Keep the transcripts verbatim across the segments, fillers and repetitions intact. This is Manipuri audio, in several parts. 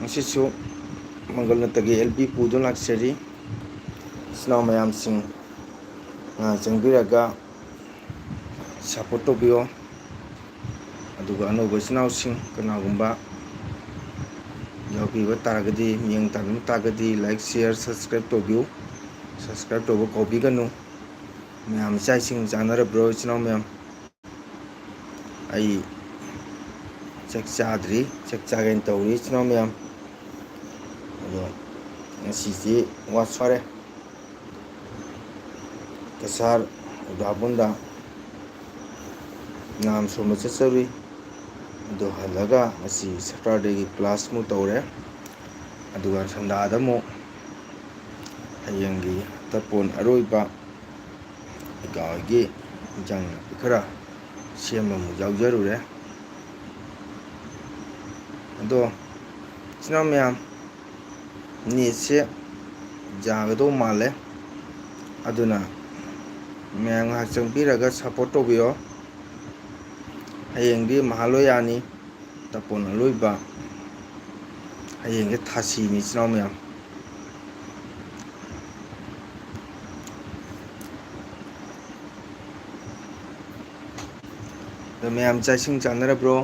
ꯉꯁꯤꯁꯨ ꯃꯪꯒꯣꯜ ꯅꯠꯇꯒꯤ ꯑꯦꯜ ꯕꯤ ꯄꯨꯗꯨꯅ ꯂꯥꯛꯆꯔꯤ꯫ ꯏꯆꯤꯟ ꯏꯅꯥꯎ ꯃꯌꯥꯝꯁꯤꯡ ꯉꯥꯏꯍꯥꯛ ꯆꯪꯕꯤꯔꯒ ꯁꯞꯄꯣꯔꯠ ꯇꯧꯕꯤꯌꯣ꯫ ꯑꯗꯨꯒ ꯑꯅꯧꯕ ꯏꯆꯤꯟ ꯏꯅꯥꯎꯁꯤꯡ ꯀꯅꯥꯒꯨꯝꯕ ꯌꯥꯎꯕꯤꯕ ꯇꯥꯔꯒꯗꯤ, ꯃꯤꯠꯌꯦꯡ ꯇꯥꯕꯤꯕ ꯇꯥꯔꯒꯗꯤ, ꯂꯥꯏꯛ, ꯁꯤꯌꯔ, ꯁꯕꯁꯀ꯭ꯔꯥꯏꯕ ꯇꯧꯕꯤꯌꯨ꯫ ꯁꯕꯁꯀ꯭ꯔꯥꯏꯕ ꯇꯧꯕ ꯀꯥꯎꯕꯤꯒꯅꯨ꯫ ꯃꯌꯥꯝ ꯆꯥꯛ ꯏꯁꯤꯡ ꯆꯥꯅꯔꯕ꯭ꯔꯣ, ꯏꯆꯤꯟ ꯏꯅꯥꯎ ꯃꯌꯥꯝ? ꯑꯩ ꯆꯥꯛ ꯆꯥꯗ꯭ꯔꯤ, ꯆꯥꯛ ꯆꯥꯒꯦꯅ ꯇꯧꯔꯤ, ꯏꯆꯤꯟ ꯏꯅꯥꯎ ꯃꯌꯥꯝ꯫ ꯑꯗꯣ ꯉꯁꯤꯁꯤ ꯋꯥ ꯁ꯭ꯋꯥꯔꯦ꯫ ꯀꯁꯥꯔ ꯎꯗꯥꯕꯨꯟꯗ ꯅꯥꯝ ꯁꯣꯟꯕ ꯆꯠꯆꯔꯨꯏ꯫ ꯑꯗꯨ ꯍꯜꯂꯒ ꯉꯁꯤ ꯁꯦꯇꯔꯗꯦꯒꯤ ꯀ꯭ꯂꯥꯁ ꯑꯃꯨꯛ ꯇꯧꯔꯦ꯫ ꯑꯗꯨꯒ ꯁꯟꯗꯥꯗ ꯑꯃꯨꯛ ꯍꯌꯦꯡꯒꯤ ꯇꯔꯄꯣꯟ ꯑꯔꯣꯏꯕ ꯑꯩꯈꯣꯏꯒꯤ ꯏꯟꯖꯥꯡ ꯅꯥꯄꯤ ꯈꯔ ꯁꯦꯝꯕ ꯑꯃꯨꯛ ꯌꯥꯎꯖꯔꯨꯔꯦ꯫ ꯑꯗꯣ ꯏꯆꯤꯟ ꯏꯅꯥꯎ ꯃꯌꯥꯝ, ꯅꯦꯠꯁꯦ ꯌꯥꯒꯗꯧ ꯃꯥꯜꯂꯦ꯫ ꯑꯗꯨꯅ ꯃꯌꯥꯝ ꯉꯥꯏꯍꯥꯛ ꯆꯪꯕꯤꯔꯒ ꯁꯞꯄꯣꯔꯠ ꯇꯧꯕꯤꯌꯣ꯫ ꯍꯌꯦꯡꯗꯤ ꯃꯍꯥꯂꯣꯌꯥꯅꯤ, ꯇꯔꯄꯣꯟ ꯑꯔꯣꯏꯕ꯫ ꯍꯌꯦꯡꯁꯦ ꯊꯥꯁꯤꯅꯤ, ꯏꯆꯤꯟ ꯏꯅꯥꯎ ꯃꯌꯥꯝ꯫ ꯑꯗꯣ ꯃꯌꯥꯝ ꯆꯥꯛ ꯏꯁꯤꯡ ꯆꯥꯅꯔꯕ꯭ꯔꯣ?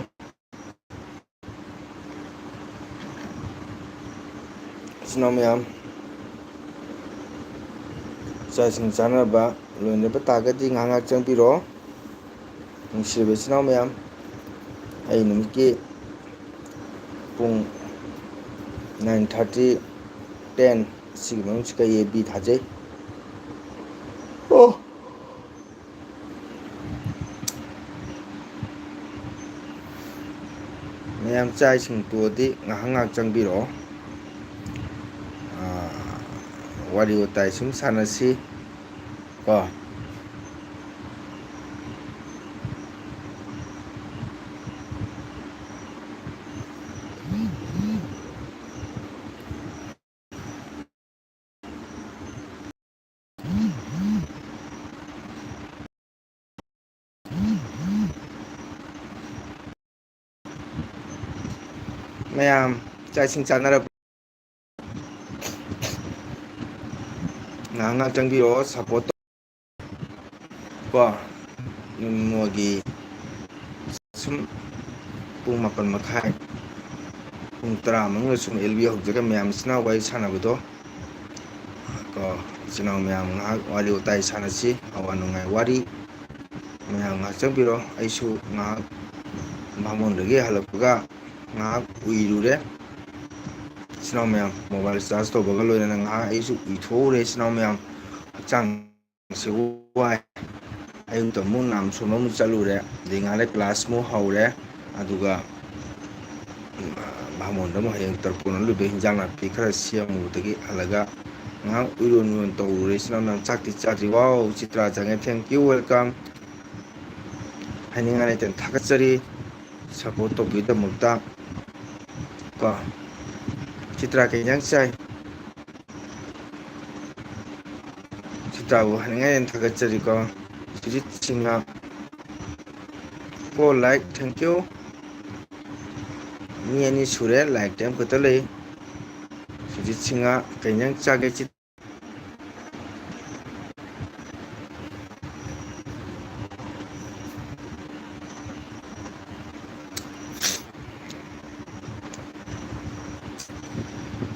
ꯏꯆꯤꯟ ꯏꯅꯥꯎ ꯃꯌꯥꯝ, ꯆꯥꯛ ꯏꯁꯤꯡ ꯆꯥꯅꯕ ꯂꯣꯏꯅꯕ ꯇꯥꯔꯒꯗꯤ ꯉꯥꯏꯍꯥꯛ ꯉꯥꯏꯍꯥꯛ ꯆꯪꯕꯤꯔꯛꯑꯣ꯫ ꯅꯨꯡꯁꯤꯔꯕ ꯏꯆꯤꯟ ꯏꯅꯥꯎ ꯃꯌꯥꯝ, ꯑꯩ ꯅꯨꯃꯤꯠꯀꯤ ꯄꯨꯡ nine thirty, ten ꯁꯤꯒꯤ ꯃꯅꯨꯡꯁꯤꯗ ꯑꯦ ꯕꯤ ꯊꯥꯖꯩ꯫ ꯑꯣ! ꯃꯌꯥꯝ ꯆꯥꯛ ꯏꯁꯤꯡ ꯇꯣꯛꯑꯗꯤ ꯉꯥꯏꯍꯥꯛ ꯉꯥꯏꯍꯥꯛ ꯆꯪꯕꯤꯔꯛꯑꯣ꯫ ꯑꯥ, ꯋꯥꯔꯤ ꯋꯥꯇꯥꯏ ꯁꯨꯝ ꯁꯥꯟꯅꯁꯤ ꯀꯣ꯫ ꯃꯌꯥꯝ, ꯆꯥꯛ ꯏꯁꯤꯡ ꯆꯥꯅꯔꯕ? ꯉꯥꯏꯍꯥꯛ ꯉꯥꯏꯍꯥꯛ ꯆꯪꯕꯤꯔꯛꯑꯣ, ꯁꯞꯄꯣꯔꯠ ꯀꯣ꯫ ꯅꯣꯡꯃꯒꯤ ꯁꯨꯝ ꯄꯨꯡ ꯃꯥꯄꯟ ꯃꯈꯥꯏ, ꯄꯨꯡ ꯇꯔꯥ ꯃꯅꯨꯡꯗ ꯁꯨꯝ ꯑꯦꯜ ꯕꯤ ꯍꯧꯖꯔꯒ ꯃꯌꯥꯝꯁꯤꯅ ꯋꯥꯔꯤ ꯁꯥꯟꯅꯕꯗꯣ ꯀꯣ, ꯏꯆꯤꯟ ꯏꯅꯥꯎ ꯃꯌꯥꯝ ꯉꯥꯏꯍꯥꯛ ꯋꯥꯔꯤ ꯋꯥꯇꯥꯏ ꯁꯥꯟꯅꯁꯤ, ꯑꯋꯥ ꯅꯨꯡꯉꯥꯏ ꯋꯥꯔꯤ꯫ ꯃꯌꯥꯝ ꯉꯥꯏꯍꯥꯛ ꯆꯪꯕꯤꯔꯣ, ꯑꯩꯁꯨ ꯉꯥꯏꯍꯥꯛ ꯕꯥꯃꯣꯟꯗꯒꯤ ꯍꯜꯂꯛꯄꯒ ꯉꯥꯏꯍꯥꯛ ꯎꯏꯔꯨꯔꯦ꯫ ꯏꯆꯤꯟ ꯏꯅꯥꯎ ꯃꯌꯥꯝ, ꯃꯣꯕꯥꯏꯜ ꯆꯥꯔꯖ ꯇꯧꯕꯒ ꯂꯣꯏꯅꯅ ꯉꯥꯏꯍꯥꯛ ꯑꯩꯁꯨ ꯎꯏꯊꯣꯛꯎꯔꯦ꯫ ꯏꯆꯤꯟ ꯏꯅꯥꯎ ꯃꯌꯥꯝ, ꯍꯛꯆꯥꯡꯁꯦ ꯋꯥꯏ꯫ ꯑꯌꯨꯛꯇ ꯑꯃꯨꯛ ꯅꯥꯝ ꯁꯣꯝꯕ ꯑꯃꯨꯛ ꯆꯠꯂꯨꯔꯦ, ꯑꯗꯩ ꯉꯥꯏꯍꯥꯛ ꯂꯩ ꯀ꯭ꯂꯥꯁ ꯑꯃꯨꯛ ꯍꯧꯔꯦ꯫ ꯑꯗꯨꯒ ꯕꯥꯃꯣꯟꯗ ꯑꯃꯨꯛ ꯍꯌꯦꯡ ꯇꯔꯄꯣꯟ ꯑꯗꯨꯗ ꯍꯤꯟꯖꯥꯡ ꯅꯥꯄꯤ ꯈꯔ ꯁꯦꯝꯃꯨꯕꯗꯒꯤ ꯍꯜꯂꯒ ꯉꯥꯏꯍꯥꯛ ꯎꯏꯔꯣꯟ ꯎꯏꯔꯣꯟ ꯇꯧꯔꯨꯔꯦ꯫ ꯏꯆꯤꯟ ꯏꯅꯥꯎ ꯃꯌꯥꯝ, ꯆꯥꯛꯇꯤ ꯆꯥꯗ꯭ꯔꯤ꯫ ꯋꯥꯎ, ꯆꯤꯇ꯭ꯔꯥ ꯆꯪꯉꯦ, thank you, welcome꯫ ꯍꯥꯏꯅꯤꯡꯉꯥꯏ ꯂꯩꯇꯅ ꯊꯥꯒꯠꯆꯔꯤ, ꯁꯞꯄꯣꯔꯠ ꯇꯧꯕꯤꯗꯃꯛꯇ ꯀꯣ꯫ ꯆꯤꯇ꯭ꯔꯥ ꯀꯩ ꯏꯟꯖꯥꯡ ꯆꯥꯏ? ꯆꯤꯇ꯭ꯔꯥꯕꯨ ꯍꯥꯏꯅꯤꯡꯉꯥꯏ ꯂꯩꯇꯅ ꯊꯥꯒꯠꯆꯔꯤꯀꯣ꯫ Sujit Singh, four like, thank you꯫ ꯃꯤ ꯑꯅꯤ ꯁꯨꯔꯦ, like ꯇꯤ ꯑꯃꯈꯛꯇ ꯂꯩ꯫ ꯁꯨꯖꯤꯠ ꯁꯤꯡꯍ, ꯀꯩ ꯏꯟꯖꯥꯡ ꯆꯥꯒꯦ? ꯆꯤꯠ-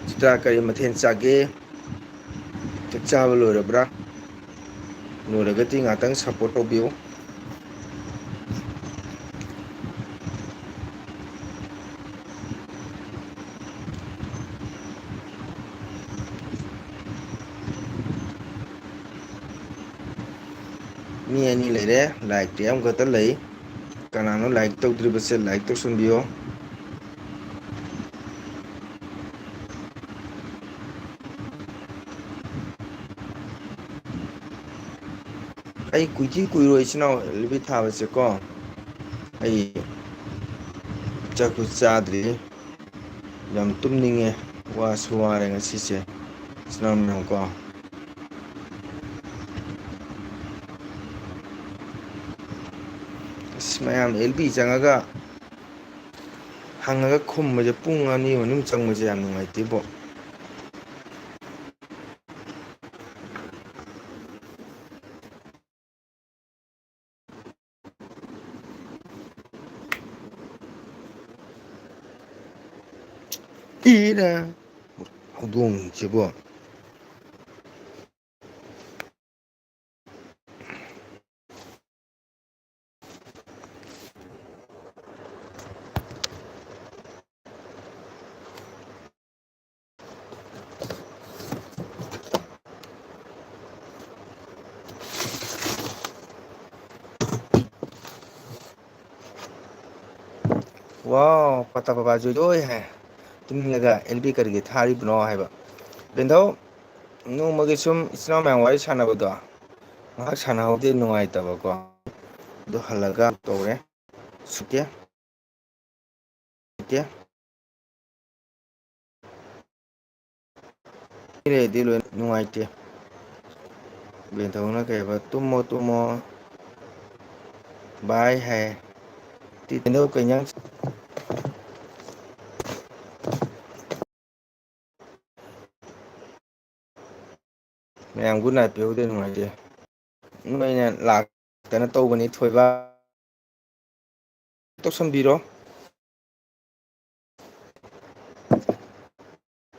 ꯆꯤꯇ꯭ꯔꯥ, ꯀꯔꯤ ꯃꯊꯦꯜ ꯆꯥꯒꯦ? ꯆꯥꯛ ꯆꯥꯕ ꯂꯣꯏꯔꯕ꯭ꯔꯥ? ꯂꯣꯏꯔꯒꯗꯤ ꯉꯥꯛꯇꯪ ꯁꯞꯄꯣꯔꯠ ꯇꯧꯕꯤꯌꯨ꯫ ꯃꯤ ꯑꯅꯤ ꯂꯩꯔꯦ, like ꯇꯤ ꯑꯃꯈꯛꯇ ꯂꯩ꯫ ꯀꯅꯥꯅꯣ like ꯇꯧꯗ꯭ꯔꯤꯕꯁꯦ, like ꯇꯧꯁꯟꯕꯤꯌꯣ꯫ ꯑꯩ ꯀꯨꯏꯗꯤ ꯀꯨꯏꯔꯣꯏ, ꯏꯆꯤꯟ ꯏꯅꯥꯎ ꯑꯦꯜ ꯕꯤ ꯊꯥꯕꯁꯦꯀꯣ꯫ ꯑꯩ ꯆꯥꯛꯁꯨ ꯆꯥꯗ꯭ꯔꯤ, ꯌꯥꯝ ꯇꯨꯝꯅꯤꯡꯉꯦ, ꯋꯥꯁꯨ ꯋꯥꯔꯦ ꯉꯁꯤꯁꯦ, ꯏꯆꯤꯟ ꯏꯅꯥꯎ ꯃꯌꯥꯝ ꯀꯣ꯫ ꯑꯁ, ꯃꯌꯥꯝ ꯑꯦꯜ ꯕꯤ ꯆꯪꯉꯒ ꯍꯪꯉꯒ ꯈꯨꯝꯕꯁꯦ ꯄꯨꯡ ꯑꯅꯤ ꯑꯍꯨꯝ ꯆꯪꯕꯁꯦ ꯌꯥꯝ ꯅꯨꯡꯉꯥꯏꯇꯦꯕꯣ꯫ ꯏꯔ ꯍꯧꯗꯣꯡꯁꯤꯕꯣ꯫ ꯋꯥꯎ, ꯄꯇꯥ ꯕꯕꯥ ꯖꯣꯏꯗꯣꯏ ꯍꯥꯏ꯫ ꯇꯨꯝꯅꯤꯡꯉꯒ ꯑꯦꯜ ꯕꯤ ꯀꯔꯤꯒꯤ ꯊꯥꯔꯤꯕꯅꯣ ꯍꯥꯏꯕ꯫ ꯕꯦꯟꯊꯧ, ꯅꯣꯡꯃꯒꯤ ꯁꯨꯝ ꯏꯆꯤꯟ ꯏꯅꯥꯎ ꯃꯌꯥꯝ ꯋꯥꯔꯤ ꯁꯥꯟꯅꯕꯗꯣ ꯉꯥꯏꯍꯥꯛ ꯁꯥꯟꯅꯍꯧꯗꯦ, ꯅꯨꯡꯉꯥꯏꯇꯕꯀꯣ꯫ ꯑꯗꯨ ꯍꯜꯂꯒ ꯇꯧꯔꯦ꯫ ꯁꯨꯛꯀꯦ꯫ ꯁꯨꯛꯀꯦ꯫ ꯂꯩꯔꯗꯤ ꯂꯣꯏ ꯅꯨꯡꯉꯥꯏꯇꯦ꯫ ꯕꯦꯟꯊꯧꯅ ꯀꯩ ꯍꯥꯏꯕ, "ꯇꯨꯝꯃꯣ, ꯇꯨꯝꯃꯣ, ꯕꯥꯏ" ꯍꯥꯏ꯫ ꯇꯤ-, ꯕꯦꯟꯊꯧ ꯀꯩ ꯏꯟꯖꯥꯡ? ꯃꯌꯥꯝ good night ꯄꯤꯍꯧꯗꯦ, ꯅꯨꯡꯉꯥꯏꯇꯦ꯫ ꯅꯣꯏꯅ ꯂꯥꯛꯇꯅ ꯇꯧꯕꯅꯤ, ꯊꯣꯏꯕ꯫ ꯇꯧꯁꯟꯕꯤꯔꯣ꯫